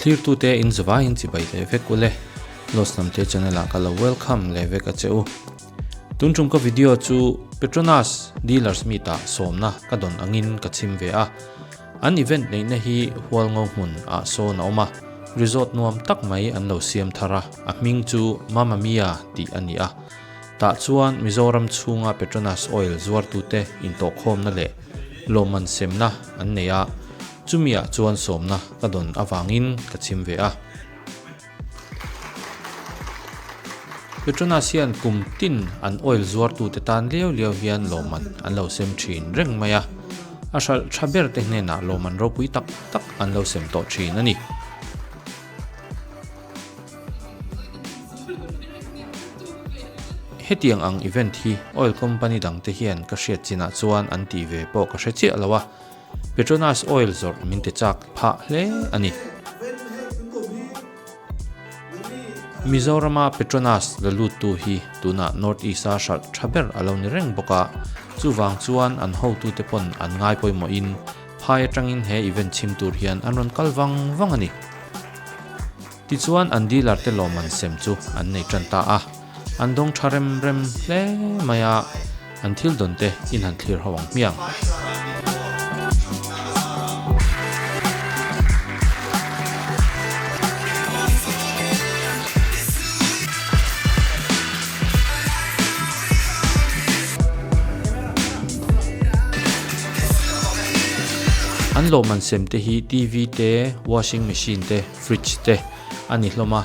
Thlirtute in zavaiin chibai leh vek ule. Lost Hnamte channel ah ka lo welcome leh vek a che u. Tun tum ka video chu Petronas dealers meet ah sawmna ka dawn angin ka chhim ve a. An event neihna hi Hualngo hmun ah sawn a awm a, resort nuam tak mai an lo siam thar a, a hming chu Mamma Mia tih a ni a. Tah chuan Mizoram chhunga Petronas oil zuartute intawhkhawmna leh lawmman semna an nei a, chumiah chuan sawmna ka dawn avangin ka chhim ve a. Petronas hian kum tin an oil zuartute tan liau liau hian lawmman an lo sem thin reng mai a, a hralh tha ber te hnenah lawmman ropui tak tak an lo sem tawh thin a ni. Hetiang ang event hi oil company dangte hian ka hriat chinah chuan an tih ve pawh ka hre chiah lo a. Petronas oil zawrh min ti chak phah hle a ni. Mizorama Petronas la luttu hi tunah North East-a hralh tha ber a lo ni reng bawk a, chuvang chuan an hotute pawn an ngai pawimawhin phai atangin he event chhim tur hian an rawn kal vang vang a ni. Tichuan an dealer te lawmman sem chu an nei tan ta a, an dawng tha rem rem hle mai a, an thil dawn te in han thlir ho ang hmiang. An lawmman sem te hi TV te, washing machine te, Fridge te a ni hlawm a,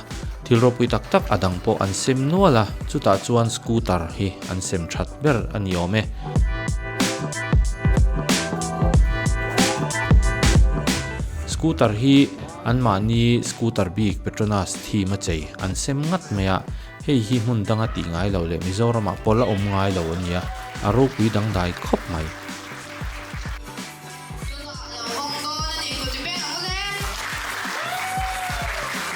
thil ropui tak tak a dang pawh an sem nual a, chutah chuan scooter hi an sem that ber a ni awm e. Scooter hi anmahni scooter bik Petronas theme a chei an sem ngat mai a, hei hi hmun danga tih ngai lo leh Mizoramah pawh la awm ngai lo a nia, a ropui dangdai khawp mai.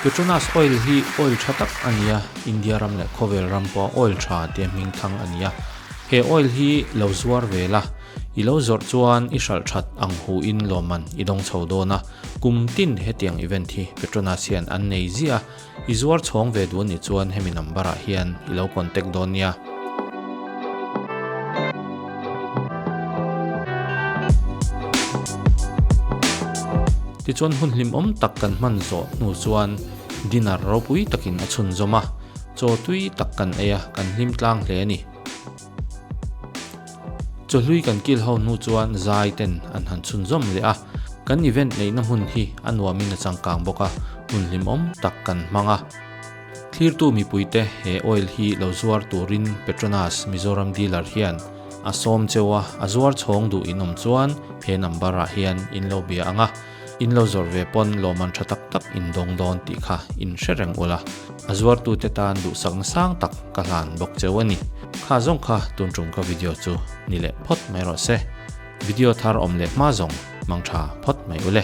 Petronas oil hi oil tha tak a ni a, India ram leh khawvel ram pawha oil tha tia hming thang a ni a. He oil hi lo zuar ve la, i lo zawrh chuan i hralh that ang hu in lawmman i dawng chho dawn a. Kum tin hetiang event hi Petronas hian an nei ziah a, I zuar chhawng ve duh anih chuan hemi number ah hian i lo contact dawn nia. Tichuan hun hlimawm tak kan hman zawh hnu chuan dinner ropui takin a chhunzawm a, chaw tui tak kan ei a, kan hlim tlang hle a ni. Chawhlui kan kil ho hnu chuan zai ten an han chhunzawm leh a, kan event neihna hmun hi a nuamin a changkang bawk a, hmun hlimawm tak kan hmang a. Thlirtu mipuite he oil hi lo zuar turin Petronas Mizoram dealer hian a sawm cheu a, a zuar chhawng duh in awm chuan he number ah hian in lo bia ang a. In lo zawrh ve pawn lawmman tha tak tak in dawng dawn tih kha in hre reng ula, a zuartute tan duhsakna sang tak ka hlan bawk cheu a ni. Kha zawng kha tun tum ka video chu ni leh phawt mai rawh se. Video thar awm leh hma zawng mang tha phawt mai ule.